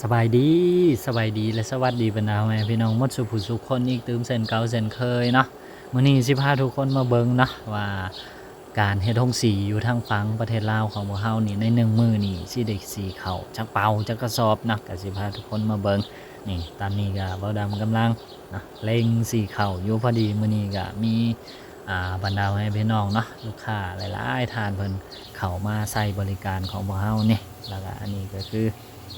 ສະບາຍດີ ສະບາຍດີ ແລະ ສະຫວັດດີບັນດາພໍ່ແມ່ພີ່ນ້ອງໝົດສູ່ຜູ້ສູ່ຄົນອີກຕື່ມເຊັ່ນເກົ່າເຊັ່ນເຄີຍເນາະ. ມື້ນີ້ຊິພາທຸກຄົນມາເບິ່ງເນາະວ່າ ການເຮັດໂຮງສີຢູ່ທາງຝັ່ງປະເທດລາວຂອງພວກເຮົານີ້ ໃນໜຶ່ງມື້ນີ້ຊິໄດ້ສີເຂົ້າຈັກເປົາຈັກກະສອບເນາະ. ກະຊິພາທຸກຄົນມາເບິ່ງ. ນີ້ຕອນນີ້ກະບ່າວດຳກຳລັງເນາະ ເລັ່ງສີເຂົ້າຢູ່. ພໍດີມື້ນີ້ກະມີ ອ່າ ບັນດາພໍ່ແມ່ພີ່ນ້ອງເນາະ ລູກຄ້າຫຼາຍໆທ່ານເພິ່ນເຂົ້າມາໃຊ້ບໍລິການຂອງພວກເຮົານີ້. ແລ້ວກະອັນນີ້ກະຄື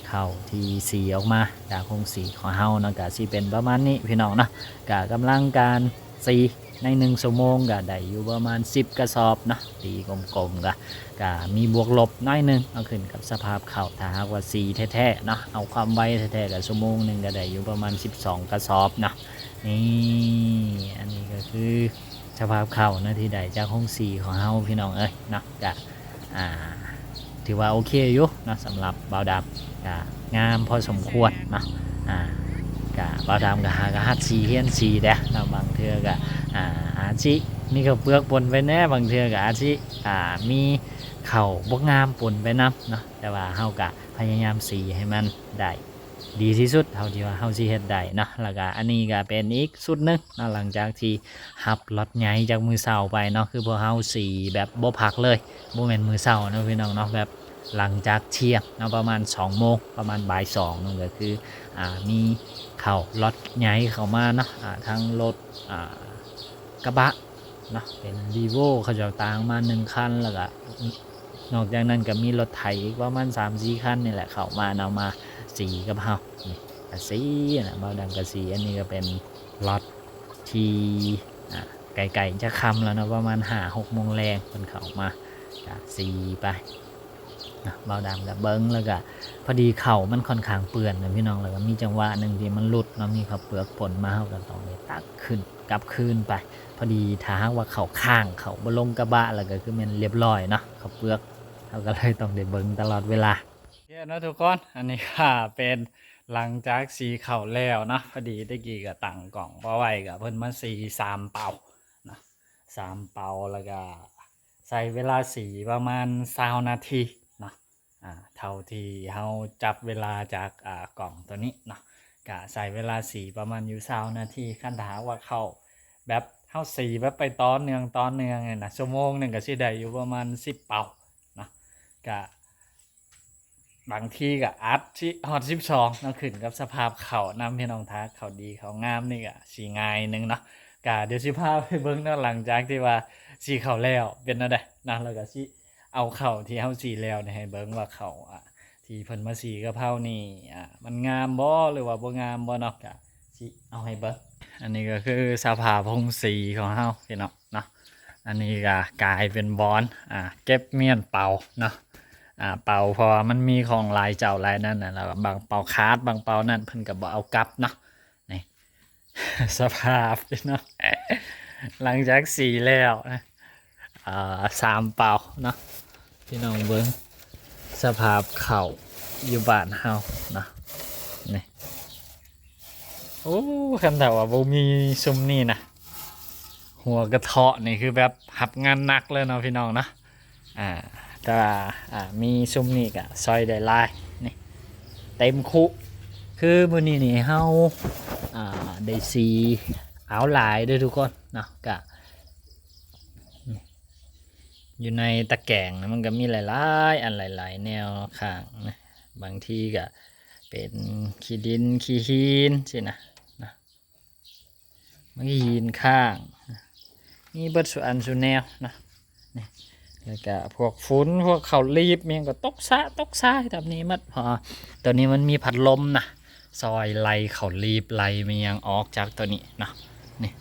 ເຂົ້າທີ່ສີອອກມາຈາກໂຮງສີຂອງເຮົາເນາະ ກະຊິເປັນປະມານນີ້ພີ່ນ້ອງເນາະ. ກະກຳລັງການສີ ໃນໜຶ່ງຊົ່ວໂມງກະໄດ້ຢູ່ປະມານສິບກະສອບເນາະ ຕີກົມໆ ກະ ກະມີບວກລົບໜ້ອຍໜຶ່ງເນາະ ຂຶ້ນກັບສະພາບເຂົ້າ. ຖ້າຫາກວ່າສີແທ້ໆເນາະ ເອົາຄວາມໄວແທ້ໆ ກະຊົ່ວໂມງໜຶ່ງກະໄດ້ຢູ່ປະມານສິບສອງກະສອບເນາະ. ນີ້ ອັນນີ້ກະຄືສະພາບເຂົ້າເນາະ ທີ່ໄດ້ຈາກໂຮງສີຂອງເຮົາພີ່ນ້ອງເອີຍເນາະ. ກະ ອ່າ ຖືວ່າໂອເຄຢູ່ເນາະ ສຳລັບບ່າວດຳ ກະງາມພໍສົມຄວນເນາະ. ອ່າ ກະບ່າວດຳກະຫາ ກະຫັດສີ ຮຽນສີແດ່ເນາະ. ບາງເທື່ອກະ ອ່າ ອາດຊິມີເຂົ້າເປືອກປົນໄປແດ່ ບາງເທື່ອກະອາດຊິ ອ່າ ມີເຂົ້າບໍ່ງາມປົນໄປນຳເນາະ. ແຕ່ວ່າເຮົາກະພະຍາຍາມສີໃຫ້ມັນໄດ້ດີທີ່ສຸດເທົ່າທີ່ວ່າເຮົາຊິເຮັດໄດ້ເນາະ. ແລ້ວກະອັນນີ້ກະເປັນອີກຊຸດໜຶ່ງເນາະ ຫຼັງຈາກທີ່ຮັບລັອດໃຫຍ່ຈາກມື້ເຊົ້າໄປເນາະ ຄືພວກເຮົາສີແບບບໍ່ພັກເລີຍ. ບໍ່ແມ່ນມື້ເຊົ້າເນາະພີ່ນ້ອງເນາະ ແບບຫຼັງຈາກທ່ຽງເນາະ ປະມານສອງໂມງ ປະມານບ່າຍສອງເນາະ ກະຄື ອ່າ ມີເຂົ້າລັອດໃຫຍ່ເຂົ້າມາເນາະ ອ່າ ທັງລົດ ອ່າ ກະບະເນາະ ເປັນ Vivo ເຂົາເຈົ້າຕາງມາໜຶ່ງຄັນ ແລ້ວກະນອກຈາກນັ້ນກະມີລົດໄຖອີກປະມານສາມສີ່ຄັນນີ້ແຫຼະ ເຂົ້າມາເນາະ ມາສີກັບເຮົາ. ນີ້ກະສີນະ ບ່າວດຳກະສີ. ອັນນີ້ກະເປັນລັອດທີ່ ອ່າ ໃກ້ໆຈະຄ່ຳແລ້ວເນາະ ປະມານຫ້າຫົກໂມງແລງເພິ່ນເຂົ້າມາ ກະສີໄປເນາະ. ບ່າວດຳກະເບິ່ງ ແລ້ວກະພໍດີເຂົ້າມັນຂ້ອນຂ້າງເປື້ອນນະພີ່ນ້ອງ ແລ້ວກະມີຈັງຫວະໜຶ່ງທີ່ມັນຫຼຸດເນາະ ມີເຂົ້າເປືອກປົນມາ ເຮົາກະຕ້ອງໄດ້ຕັກຂຶ້ນ ກັບຄືນໄປ. ພໍດີຖ້າຫາກວ່າເຂົ້າຄ້າງ ເຂົ້າບໍ່ລົງກະບະ ແລ້ວກະຄືແມ່ນລຽບຮ້ອຍເນາະ ເຂົ້າເປືອກ ເຮົາກະເລີຍຕ້ອງໄດ້ເບິ່ງຕະຫຼອດເວລາ. ໂອເຄເນາະທຸກຄົນ ອັນນີ້ກະເປັນຫຼັງຈາກສີເຂົ້າແລ້ວເນາະ. ພໍດີແຕ່ກີ້ກະຕັ້ງກ້ອງບໍ່ໄຫວ ກະເພິ່ນມາສີສາມເປົາເນາະ ສາມເປົາ ແລ້ວກະໃຊ້ເວລາສີປະມານຊາວນາທີເນາະ. ອ່າ ເທົ່າທີ່ເຮົາຈັບເວລາຈາກ ອ່າ ກ້ອງໂຕນີ້ເນາະ ກະໃຊ້ເວລາສີປະມານຢູ່ຊາວນາທີ. ຄັນຖ້າຫາກວ່າເຂົ້າແບບເຮົາສີແບບໄປຕໍ່ເນື່ອງ ຕໍ່ເນື່ອງນີ້ນະ ຊົ່ວໂມງໜຶ່ງກະຊິໄດ້ຢູ່ປະມານສິບເປົາເນາະ. ກະ ບາງທີກະອາດຊິຮອດສິບສອງເນາະ ຂຶ້ນກັບສະພາບເຂົ້ານຳພີ່ນ້ອງ. ຖ້າເຂົ້າດີເຂົ້າງາມນີ້ກະສີງ່າຍໜຶ່ງເນາະ. ກະດຽວຊິພາໄປເບິ່ງເນາະ ຫຼັງຈາກທີ່ວ່າສີເຂົ້າແລ້ວເປັນແນວໃດເນາະ ແລ້ວກະຊິເອົາເຂົ້າທີ່ເຮົາສີແລ້ວນີ້ໃຫ້ເບິ່ງວ່າເຂົ້າ ອ່າ ທີ່ເພິ່ນມາສີກັບເຮົານີ້ ອ່າ ມັນງາມບໍ່ ຫຼືວ່າບໍ່ງາມບໍ່ເນາະ ກະຊິເອົາໃຫ້ເບິ່ງ. ອັນນີ້ກະຄືສະພາບໂຮງສີຂອງເຮົາພີ່ນ້ອງເນາະ. ອັນນີ້ກະກາຍເປັນບ່ອນ ອ່າ ເກັບມ້ຽນເປົາເນາະ ອ່າ ເປົາ ເພາະວ່າມັນມີຂອງຫຼາຍເຈົ້າຫຼາຍນັ້ນນະ ແລ້ວບາງເປົາຂາດ ບາງເປົານັ້ນເພິ່ນກະບໍ່ເອົາກັບເນາະ. ນີ້ ສະພາບພີ່ນ້ອງ ຫຼັງຈາກສີແລ້ວນະ ອ່າ ສາມເປົາເນາະ ພີ່ນ້ອງເບິ່ງສະພາບເຂົ້າຢູ່ບ້ານເຮົາເນາະ. ນີ້ ໂອ້ ຄັນຖ້າວ່າບໍ່ມີຊຸມນີ້ນະ ຫົວກະເທາະນີ້ຄືແບບຮັບງານໜັກເລີຍເນາະພີ່ນ້ອງເນາະ. ອ່າ ແຕ່ວ່າ ອ່າ ມີຊຸມນີ້ກະຊ່ອຍໄດ້ຫຼາຍ. ນີ້ ເຕັມຄຸ ຄືມື້ນີ້ນີ້ເຮົາ ອ່າ ໄດ້ສີ ເອົາຫຼາຍເດີທຸກຄົນເນາະ. ກະ ຢູ່ໃນຕະແກງນະ ມັນກະມີຫຼາຍໆອັນ ຫຼາຍໆແນວຂ້າງນະ ບາງທີກະເປັນຂີ້ດິນຂີ້ຫີນຊີ້ນະ ນະ ມັນຫີນຂ້າງ ມີເບິດສູ່ອັນສູ່ແນວນະ. ນີ້ ແລ້ວກະພວກຝຸ່ນ ພວກເຂົ້າລີບ ມີຫຍັງກະຕົກຊະຕົກຊາຍແບບນີ້ໝົດ ເພາະວ່າໂຕນີ້ມັນມີພັດລົມນະ ຊ່ອຍໄລ່ເຂົ້າລີບ ໄລ່ມີຫຍັງອອກຈາກໂຕນີ້ເນາະ. ນີ້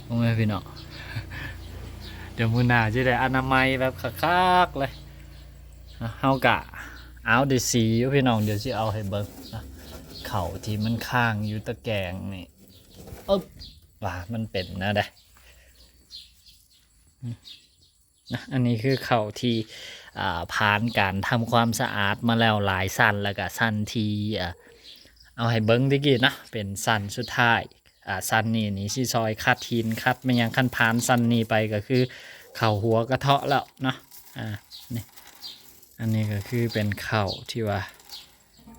ໂອ້ຍ ພີ່ນ້ອງ ດຽວມື້ໜ້າຊິໄດ້ອະນາໄມແບບຄັກໆເລີຍ. ເຮົາກະ ເອົາ ໄດ້ສີຢູ່ພີ່ນ້ອງ ດຽວຊິເອົາໃຫ້ເບິ່ງນະ ເຂົ້າທີ່ມັນຄ້າງຢູ່ຕະແກງນີ້ ອຶບ ວ່າມັນເປັນແນວໃດ. ນະ ອັນນີ້ຄືເຂົ້າທີ່ ອ່າ ຜ່ານການທຳຄວາມສະອາດມາແລ້ວຫຼາຍຊັ້ນ ແລ້ວກະຊັ້ນທີ່ ອ່າ ເອົາໃຫ້ເບິ່ງຕະກີ້ເນາະ ເປັນຊັ້ນສຸດທ້າຍ. ອ່າ ຊັ້ນນີ້ນີ້ຊິຊ່ອຍຂັດຫີນຂັດແມ່ນຫຍັງ ຄັນຜ່ານຊັ້ນນີ້ໄປກະຄືເຂົ້າຫົວກະເທາະແລ້ວເນາະ. ອ່າ ນີ້ ອັນນີ້ກະຄືເປັນເຂົ້າທີ່ວ່າ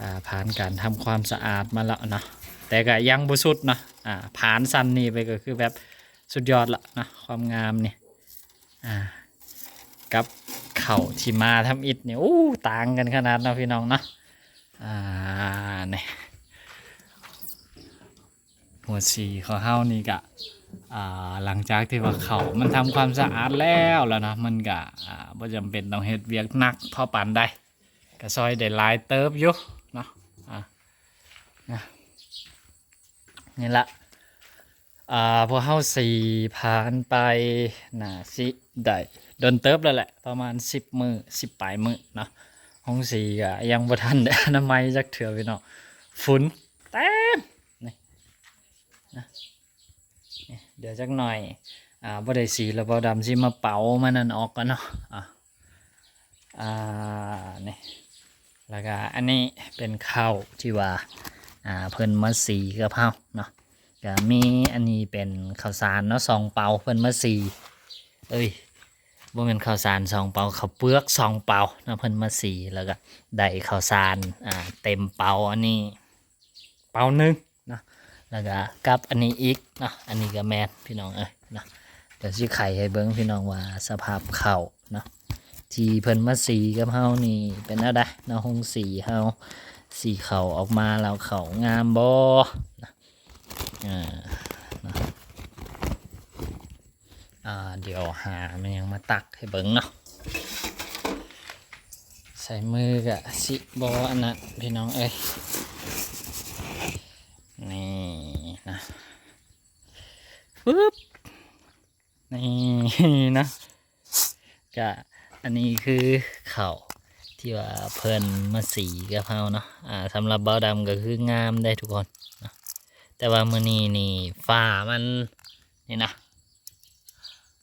ອ່າ ຜ່ານການທຳຄວາມສະອາດມາແລ້ວເນາະ ແຕ່ກໍຍັງບໍ່ສຸດເນາະ. ອ່າ ຜ່ານຊັ້ນນີ້ໄປກໍຄືແບບສຸດຍອດລະເນາະ ຄວາມງາມນີ້. ອ່າ ກັບເຂົ້າທີ່ມາທຳອິດນີ້ ໂອ້ ຕ່າງກັນຂະໜາດເນາະ ພີ່ນ້ອງເນາະ. ອ່າ ນີ້ ຫົວສີຂອງເຮົານີ້ກະ ອ່າ ຫຼັງຈາກທີ່ວ່າເຂົ້າມັນທຳຄວາມສະອາດແລ້ວ ແລ້ວເນາະ ມັນກະ ອ່າ ບໍ່ຈຳເປັນຕ້ອງເຮັດວຽກໜັກພໍປານໃດ ກະຊ່ອຍໄດ້ຫຼາຍເຕີບຢູ່ເນາະ. ອ່າ ນະ ນີ້ລະ ອ່າ ພວກເຮົາສີຜ່ານໄປ ໜ້າຊິໄດ້ດົນເຕີບແລ້ວແຫຼະ ປະມານສິບມື້ ສິບປາຍມື້ເນາະ. ໂຮງສີກະຍັງບໍ່ທັນໄດ້ອະນາໄມຈັກເທື່ອ ພີ່ນ້ອງ ຝຸ່ນເຕັມ ນີ້ນະ ນີ້ ດຽວຈັກໜ່ອຍ ອ່າ ບໍ່ໄດ້ສີແລ້ວ ບ່າວດຳຊິມາເປົ່າມັນນັ້ນອອກກ່ອນເນາະ. ອ່າ ອ່າ ນີ້ ແລ້ວກະອັນນີ້ເປັນເຂົ້າທີ່ວ່າ ອ່າ ເພິ່ນມາສີກັບເຮົາເນາະ. ກະມີອັນນີ້ເປັນເຂົ້າສານເນາະ ສອງເປົາ ເພິ່ນມາສີ ເອີຍ ບໍ່ແມ່ນເຂົ້າສານສອງເປົາ ເຂົ້າເປືອກສອງເປົາເນາະ ເພິ່ນມາສີ ແລ້ວກະໄດ້ເຂົ້າສານ ອ່າ ເຕັມເປົາ ອັນນີ້ເປົາໜຶ່ງເນາະ ແລ້ວກະກັບອັນນີ້ອີກເນາະ. ອັນນີ້ກະແມ່ນ ພີ່ນ້ອງເອີຍເນາະ. ດຽວຊິໄຂໃຫ້ເບິ່ງ ພີ່ນ້ອງ ວ່າສະພາບເຂົ້າເນາະ ທີ່ເພິ່ນມາສີກັບເຮົານີ້ເປັນແນວໃດເນາະ. ໂຮງສີເຮົາສີເຂົ້າອອກມາແລ້ວ ເຂົ້າງາມບໍ່ເນາະ. ອ່າ ເນາະ ອ່າ ດຽວຫາແມ່ນຫຍັງມາຕັກໃຫ້ເບິ່ງເນາະ. ໃສ່ມືກະຊິບໍ່ອັນນັ້ນ ພີ່ນ້ອງເອີຍ. ນີ້ນະ ປຶບ ນີ້ນະ ກະອັນນີ້ຄືເຂົ້າທີ່ວ່າເພິ່ນມາສີກັບເຮົາເນາະ. ອ່າ ສຳລັບບ່າວດຳກໍຄືງາມເດ້ທຸກຄົນເນາະ ແຕ່ວ່າມື້ນີ້ນີ້ຟ້າມັນ ນີ້ນະ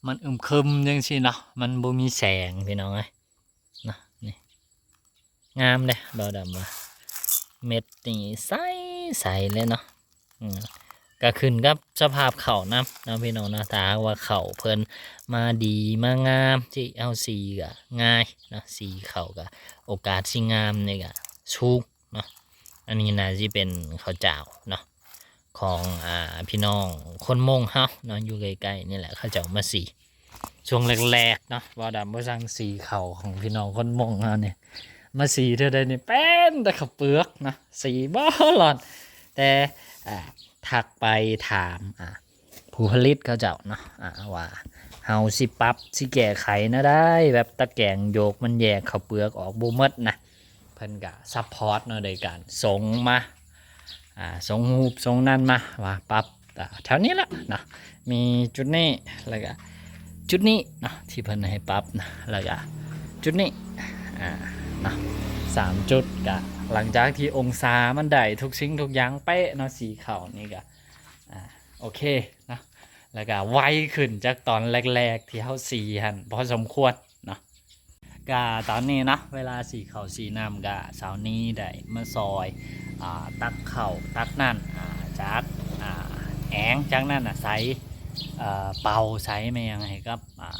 ມັນອຶມຄຶມຈັ່ງຊີ້ເນາະ ມັນບໍ່ມີແສງ ພີ່ນ້ອງເອີຍເນາະ. ນີ້ ງາມເດ້ ບ່າວດຳວ່າ ເມັດນີ້ໃສ ໃສເລີຍເນາະ. ອືມ ກະຂຶ້ນກັບສະພາບເຂົ້ານຳເນາະ ພີ່ນ້ອງເນາະ. ຖ້າຫາກວ່າເຂົ້າເພິ່ນມາດີມາງາມ ທີ່ເຮົາສີກະງ່າຍເນາະ ສີເຂົ້າກະໂອກາດຊິງາມນີ້ກະສູງເນາະ. ອັນນີ້ໜ້າຊິເປັນເຂົ້າຈ້າວເນາະ ຂອງ ອ່າ ພີ່ນ້ອງຄົນມົ້ງເຮົາເນາະ ຢູ່ໃກ້ໆນີ້ແຫຼະ ເຂົາເຈົ້າມາສີ. ຊ່ວງແລກໆເນາະ ບ່າວດຳບໍ່ຊ່າງສີເຂົ້າຂອງພີ່ນ້ອງຄົນມົ້ງເຮົານີ້ ມາສີເທື່ອໃດນີ້ເປັນແຕ່ເຂົ້າເປືອກເນາະ ສີບໍ່ລອດ. ແຕ່ ອ່າ ທັກໄປຖາມ ອ່າ ຜູ້ຜະລິດເຂົາເຈົ້າເນາະ ອ່າ ວ່າເຮົາຊິປັບ ຊິແກ້ໄຂແນວໃດ ແບບຕະແກງໂຢກມັນແຍກເຂົ້າເປືອກອອກບໍ່ໝົດນະ. ເພິ່ນກະຊັບພອດເນາະ ໂດຍການສົ່ງມາ ອ່າ ສົ່ງຮູບສົ່ງນັ້ນມາວ່າປັບ ອ່າ ແຖວນີ້ລະເນາະ ມີຈຸດນີ້ ແລ້ວກະຈຸດນີ້ເນາະ ທີ່ເພິ່ນໃຫ້ປັບນະ ແລ້ວກະຈຸດນີ້ ອ່າ ເນາະ ສາມຈຸດ. ກະຫຼັງຈາກທີ່ອົງສາມັນໄດ້ທຸກສິ່ງທຸກຢ່າງເປະເນາະ ສີເຂົ້ານີ້ກະ ອ່າ ໂອເຄເນາະ ແລ້ວກະໄວຂຶ້ນຈາກຕອນແລກໆທີ່ເຮົາສີຫັ້ນພໍສົມຄວນເນາະ. ກະຕອນນີ້ເນາະ ເວລາສີເຂົ້າສີນ້ຳ ກະສາວນີໄດ້ມາຊ່ອຍ ອ່າ ຕັກເຂົ້າຕັກນັ້ນ ອ່າ ຈັດ ອ່າ ແອງ ຈາກນັ້ນນະໃສ່ ເອີ ເປົາ ໃສ່ແມ່ນຫຍັງໃຫ້ກັບ ອ່າ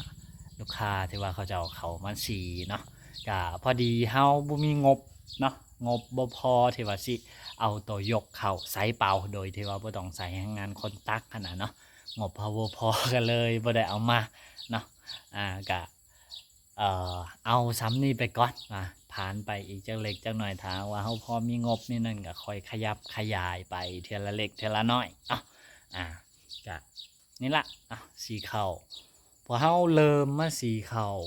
ລູກຄ້າທີ່ວ່າເຂົາເຈົ້າເຂົ້າມາສີເນາະ. ກະພໍດີເຮົາບໍ່ມີງົບເນາະ ງົບບໍ່ພໍທີ່ວ່າຊິເອົາໂຕຍົກເຂົ້າໃສ່ເປົາ ໂດຍທີ່ວ່າບໍ່ຕ້ອງໃຊ້ແຮງງານຄົນຕັກຫັ້ນນະເນາະ ງົບເຮົາບໍ່ພໍ ກໍເລີຍບໍ່ໄດ້ເອົາມາເນາະ. ອ່າ ກະ ເອີ ເອົາສ່ຳນີ້ໄປກ່ອນ ອ່າ ຜ່ານໄປອີກຈັກເລັກຈັກໜ້ອຍ ຖ້າຫາກວ່າເຮົາພໍມີງົບມີນັ້ນ ກໍຄ່ອຍຂະຫຍັບຂະຫຍາຍໄປເທື່ອລະເລັກເທື່ອລະໜ້ອຍເນາະ. ອ່າ ກະນີ້ລະ ອ່າ ສີເຂົ້າ ພວກເຮົາເລີ່ມມາສີເຂົ້າ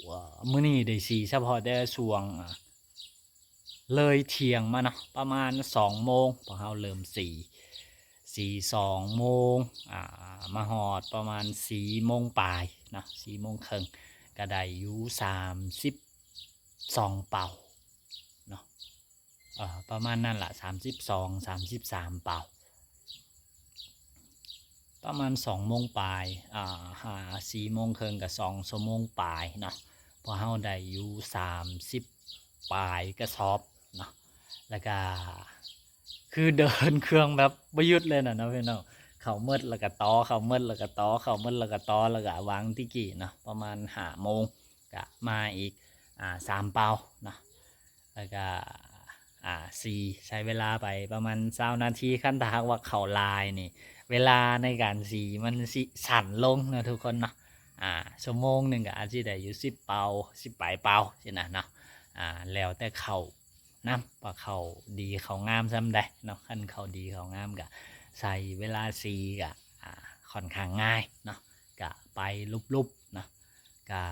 ເອີ ມື້ນີ້ໄດ້ສີສະເພາະແຕ່ຊ່ວງ ອ່າ ເລີຍທ່ຽງມາເນາະ ປະມານສອງໂມງ ພວກເຮົາເລີ່ມສີ ສີສອງໂມງ ອ່າ ມາຮອດປະມານສີ່ໂມງປາຍເນາະ ສີ່ໂມງເຄິ່ງ ກະໄດ້ຢູ່ສາມສິບສອງເປົາເນາະ ເອີ ປະມານນັ້ນລະ ສາມສິບສອງ ສາມສິບສາມເປົາ ປະມານສອງໂມງປາຍ ອ່າ ຫາສີ່ໂມງເຄິ່ງ ກະສອງຊົ່ວໂມງປາຍເນາະ ພວກເຮົາໄດ້ຢູ່ສາມສິບປາຍກະສອບເນາະ ແລ້ວກະ ຄືເດີນເຄື່ອງແບບບໍ່ຢຸດເລີຍນະເນາະພີ່ນ້ອງ ເຂົ້າໝົດແລ້ວກະຕໍ່ ເຂົ້າໝົດແລ້ວກະຕໍ່ ເຂົ້າໝົດແລ້ວກະຕໍ່ ແລ້ວກະວາງຕິກີເນາະ ປະມານຫ້າໂມງ ກະມາອີກ ອ່າ ສາມເປົາເນາະ ແລ້ວກະ ອ່າ ສີ ໃຊ້ເວລາໄປປະມານຊາວນາທີ. ຄັນຖ້າຫາກວ່າເຂົ້າຫຼາຍນີ້ ເວລາໃນການສີມັນຊິສັ້ນລົງເນາະທຸກຄົນເນາະ. ອ່າ ຊົ່ວໂມງໜຶ່ງກໍອາດຊິໄດ້ຢູ່ສິບເປົາ ສິບປາຍເປົາຊີ້ນະເນາະ. ອ່າ ແລ້ວແຕ່ເຂົ້ານຳ ວ່າເຂົ້າດີເຂົ້າງາມສ່ຳໃດເນາະ. ຄັນເຂົ້າດີເຂົ້າງາມກໍໃຊ້ເວລາສີກໍ ອ່າ ຂ້ອນຂ້າງງ່າຍເນາະ ກະໄປລຸບໆເນາະ. ກະ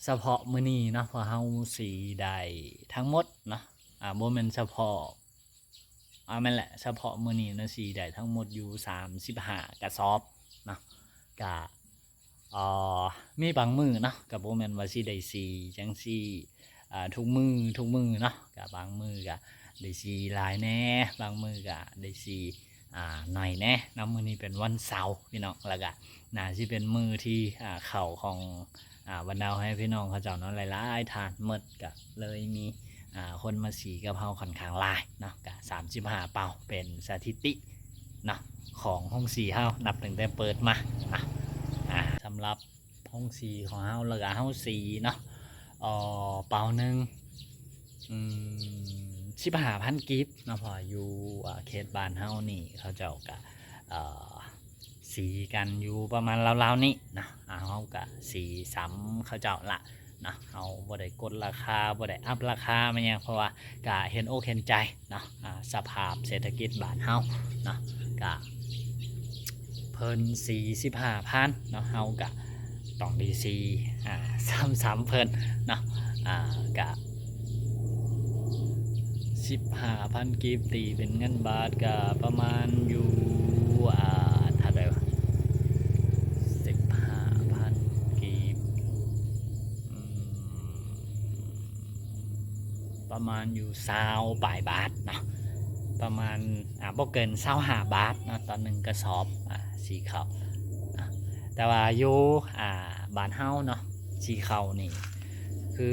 ສະເພາະມື້ນີ້ເນາະ ພວກເຮົາສີໄດ້ທັງໝົດເນາະ ອ່າ ບໍ່ແມ່ນສະເພາະ ອ່າ ແມ່ນແຫຼະ ສະເພາະມື້ນີ້ເນາະ ສີໄດ້ທັງໝົດຢູ່ສາມສິບຫ້າກະສອບເນາະ. ກະ ເອີ ມີບາງມື້ເນາະ ກະບໍ່ແມ່ນວ່າຊິໄດ້ສີຈັ່ງຊີ້ ອ່າ ທຸກມື້ ທຸກມື້ເນາະ. ກະບາງມື້ກະໄດ້ສີຫຼາຍແດ່ ບາງມື້ກະໄດ້ສີ ອ່າ ໜ້ອຍແດ່ເນາະ. ມື້ນີ້ເປັນວັນເສົາພີ່ນ້ອງ ແລ້ວກະໜ້າຊິເປັນມື້ທີ່ ອ່າ ເຂົ້າຂອງ ອ່າ ບັນດາພໍ່ແມ່ພີ່ນ້ອງເຂົາເຈົ້າເນາະ ຫຼາຍໆທ່ານໝົດ ກະເລີຍມີ ອ່າ ຄົນມາສີກັບເຮົາຂ້ອນຂ້າງຫຼາຍເນາະ. ກະສາມສິບຫ້າເປົາ ເປັນສະຖິຕິເນາະ ຂອງໂຮງສີເຮົາ ນັບຕັ້ງແຕ່ເປີດມາເນາະ. ອ່າ ສຳລັບ ໂຮງສີຂອງເຮົາ ແລ້ວກະເຮົາສີເນາະ ເອີ ເປົາໜຶ່ງ ອືມ ສິບຫ້າພັນກີບເນາະ. ເພາະວ່າຢູ່ ເອີ ເຂດບ້ານເຮົານີ້ ເຂົາເຈົ້າກະ ເອີ ສີກັນຢູ່ປະມານລາວໆນີ້ເນາະ. ອ່າ ເຮົາກະສີສ່ຳເຂົາເຈົ້າລະເນາະ. ເຮົາບໍ່ໄດ້ກົດລາຄາ ບໍ່ໄດ້ອັບລາຄາແມ່ນຫຍັງ ເພາະວ່າກະເຫັນອົກເຫັນໃຈ ເນາະ ອ່າ ສະພາບເສດຖະກິດບ້ານເຮົາເນາະ ກະເພິ່ນສີສິບຫ້າພັນເນາະ ເຮົາກະຕ້ອງໄດ້ສີ ອ່າ ສ່ຳໆເພິ່ນເນາະ. ອ່າ ກະສິບຫ້າພັນກີບ ຕີເປັນເງິນບາດກະປະມານຢູ່ ອ່າ ເທົ່າໃດວະ ສິບຫ້າພັນກີບ ອືມ ປະມານຢູ່ຊາວປາຍບາດເນາະ ປະມານ ອ່າ ບໍ່ເກີນຊາວຫ້າບາດເນາະ ຕໍ່ໜຶ່ງກະສອບ ອ່າ ສີເຂົ້າ. ອ່າ ແຕ່ວ່າຢູ່ ອ່າ ບ້ານເຮົາເນາະ ສີເຂົ້ານີ້ ຄື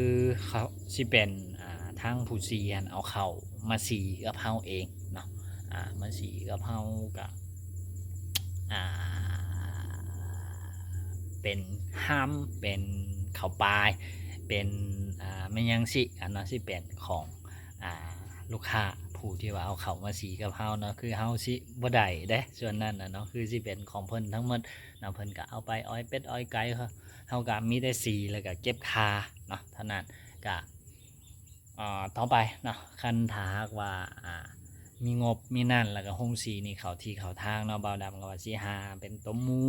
ເຂົາຊິເປັນ ອ່າ ທາງຜູ້ສີຫັ້ນເອົາເຂົ້າມາສີກັບເຮົາເອງເນາະ ອ່າ ມາສີກັບເຮົາກະ ອ່າ ເປັນຮຳ ເປັນເຂົ້າປາຍ ເປັນ ອ່າ ແມ່ນຫຍັງຊີ້ ອັນນັ້ນຊິເປັນຂອງ ອ່າ ລູກຄ້າຜູ້ທີ່ວ່າເອົາເຂົ້າມາສີກັບເຮົາເນາະ. ຄືເຮົາຊິບໍ່ໄດ້ເດ້ ສ່ວນນັ້ນນະເນາະ ຄືຊິເປັນຂອງເພິ່ນທັງໝົດເນາະ. ເພິ່ນກະເອົາໄປອອຍເປັດອອຍໄກ່ ເຮົາ ເຮົາກະມີແຕ່ສີ ແລ້ວກະເກັບຄ່າເນາະ ເທົ່ານັ້ນ. ກະ ອ່າ ຕໍ່ໄປເນາະ ຄັນຖ້າຫາກວ່າ ອ່າ ມີງົບມີນັ້ນ ແລ້ວກະໂຮງສີນີ້ເຂົ້າທີ່ເຂົ້າທາງເນາະ ບ່າວດຳກໍວ່າຊິຫາເປັນໂຕໝູ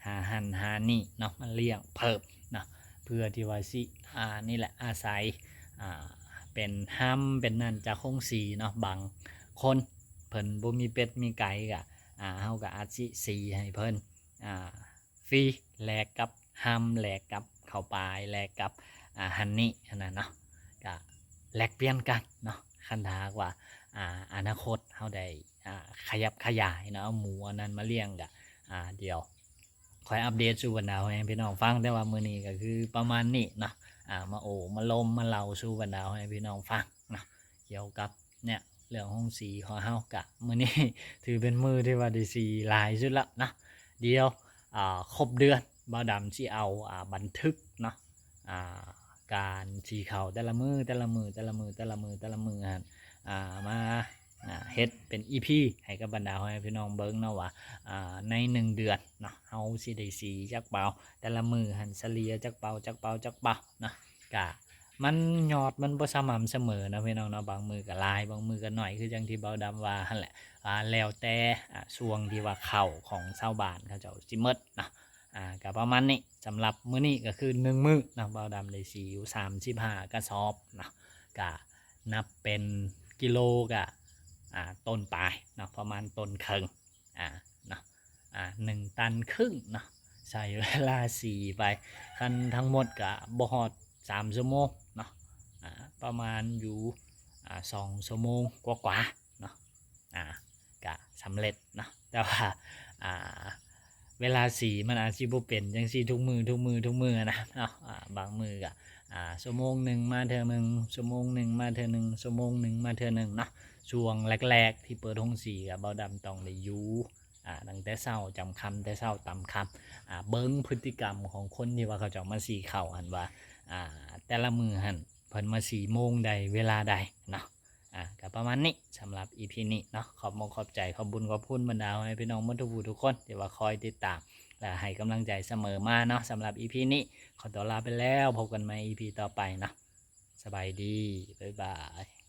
ຫາຫັ້ນຫານີ້ເນາະ ມາລ້ຽງເພີ່ມເນາະ ເພື່ອທີ່ວ່າຊິ ອ່າ ນີ້ແຫຼະ ອາໄສ ອ່າ ເປັນຮຳເປັນນັ້ນຈາກໂຮງສີເນາະ. ບາງຄົນເພິ່ນບໍ່ມີເປັດມີໄກ່ກະ ອ່າ ເຮົາກະອາດຊິສີໃຫ້ເພິ່ນ ອ່າ ຟຣີ ແລກກັບຮຳ ແລກກັບເຂົ້າປາຍ ແລກກັບ ອ່າ ຫັ້ນນີ້ຫັ້ນນະເນາະ ກະແລກປ່ຽນກັນເນາະ. ຄັນຖ້າຫາກວ່າ ອ່າ ອະນາຄົດເຮົາໄດ້ ອ່າ ຂະຫຍັບຂະຫຍາຍເນາະ ເອົາໝູອັນນັ້ນມາລ້ຽງກະ ອ່າ ດຽວຄ່ອຍອັບເດດສູ່ບັນດາພໍ່ແມ່ພີ່ນ້ອງຟັງ. ແຕ່ວ່າມື້ນີ້ກະຄືປະມານນີ້ເນາະ ອ່າ ມາໂອ້ມາລົມມາເລົ່າສູ່ບັນດາພໍ່ແມ່ພີ່ນ້ອງຟັງເນາະ ກ່ຽວກັບ ເນຍ ເລື່ອງໂຮງສີຂອງເຮົາກະ ມື້ນີ້ຖືເປັນມື້ທີ່ວ່າໄດ້ສີຫຼາຍສຸດລະເນາະ. ດຽວ ອ່າ ຄົບເດືອນ ບ່າວດຳຊິເອົາ ອ່າ ບັນທຶກເນາະ ອ່າ ການສີເຂົ້າແຕ່ລະມື້ ແຕ່ລະມື້ ແຕ່ລະມື້ ແຕ່ລະມື້ ແຕ່ລະມື້ຫັ້ນ ອ່າ ມາ ອ່າ ເຮັດເປັນອີພີໃຫ້ກັບບັນດາພໍ່ແມ່ພີ່ນ້ອງເບິ່ງເນາະວ່າ ອ່າ ໃນໜຶ່ງເດືອນເນາະ ເຮົາຊິໄດ້ສີຈັກເປົາ ແຕ່ລະມື້ຫັ້ນສະເລ່ຍຈັກເປົາ ຈັກເປົາ ຈັກເປົາເນາະ. ກະ ມັນ ຍອດມັນບໍ່ສະໝ່ຳສະເໝີເນາະພີ່ນ້ອງເນາະ ບາງມື້ກໍຫຼາຍ ບາງມື້ກໍໜ້ອຍ ຄືຈັ່ງທີ່ບ່າວດຳວ່າຫັ້ນແຫຼະ ອ່າ ແລ້ວແຕ່ ອ່າ ຊ່ວງທີ່ວ່າເຂົ້າຂອງຊາວບ້ານເຂົາເຈົ້າຊິໝົດເນາະ. ອ່າ ກໍປະມານນີ້ ສຳລັບມື້ນີ້ກໍຄືໜຶ່ງມື້ເນາະ ບ່າວດຳໄດ້ສີຢູ່ສາມສິບຫ້າກະສອບເນາະ ກະນັບເປັນກິໂລກະ ອ່າ ໂຕນປາຍເນາະ ປະມານໂຕນເຄິ່ງ ອ່າ ເນາະ ອ່າ ໜຶ່ງຕັນເຄິ່ງເນາະ ໃຊ້ເວລາສີໄປ ຄັນທັງໝົດກະບໍ່ຮອດສາມຊົ່ວໂມງເນາະ ອ່າ ປະມານຢູ່ ອ່າ ສອງຊົ່ວໂມງກວ່າໆເນາະ ອ່າ ກະສຳເລັດເນາະ. ແຕ່ວ່າ ອ່າ ເວລາສີມັນອາດຊິບໍ່ເປັນຈັ່ງຊີ້ທຸກມື້ ທຸກມື້ ທຸກມື້ນະເນາະ ອ່າ ບາງມື້ກະ ອ່າ ຊົ່ວໂມງໜຶ່ງມາເທື່ອໜຶ່ງ ຊົ່ວໂມງໜຶ່ງມາເທື່ອໜຶ່ງ ຊົ່ວໂມງໜຶ່ງມາເທື່ອໜຶ່ງເນາະ. ຊ່ວງແລກໆທີ່ເປີດໂຮງສີກະ ບ່າວດຳຕ້ອງໄດ້ຢູ່ ອ່າ ຕັ້ງແຕ່ເຊົ້າຈຳຄ່ຳ ແຕ່ເຊົ້າຕຳຄ່ຳ ອ່າ ເບິ່ງພຶດຕິກຳຂອງຄົນທີ່ວ່າເຂົາເຈົ້າມາສີເຂົ້າຫັ້ນວ່າ ອ່າ ແຕ່ລະມື້ຫັ້ນເພິ່ນມາສີໂມງໃດ ເວລາໃດເນາະ. ອ່າ ກໍປະມານນີ້ສຳລັບອີພີນີ້ເນາະ. ຂອບອົກຂອບໃຈ ຂອບບຸນຂອບຄຸນບັນດາພໍ່ແມ່ພີ່ນ້ອງໝົດທຸກຜູ້ທຸກຄົນ ທີ່ວ່າຄອຍຕິດຕາມ ແລະ ໃຫ້ກຳລັງໃຈສະເໝີມາເນາະ. ສຳລັບອີພີນີ້ ຂໍຕົວລາໄປແລ້ວ, ພົບກັນໃໝ່ອີພີຕໍ່ໄປເນາະ. ສະບາຍດີ, ບາຍບາຍ.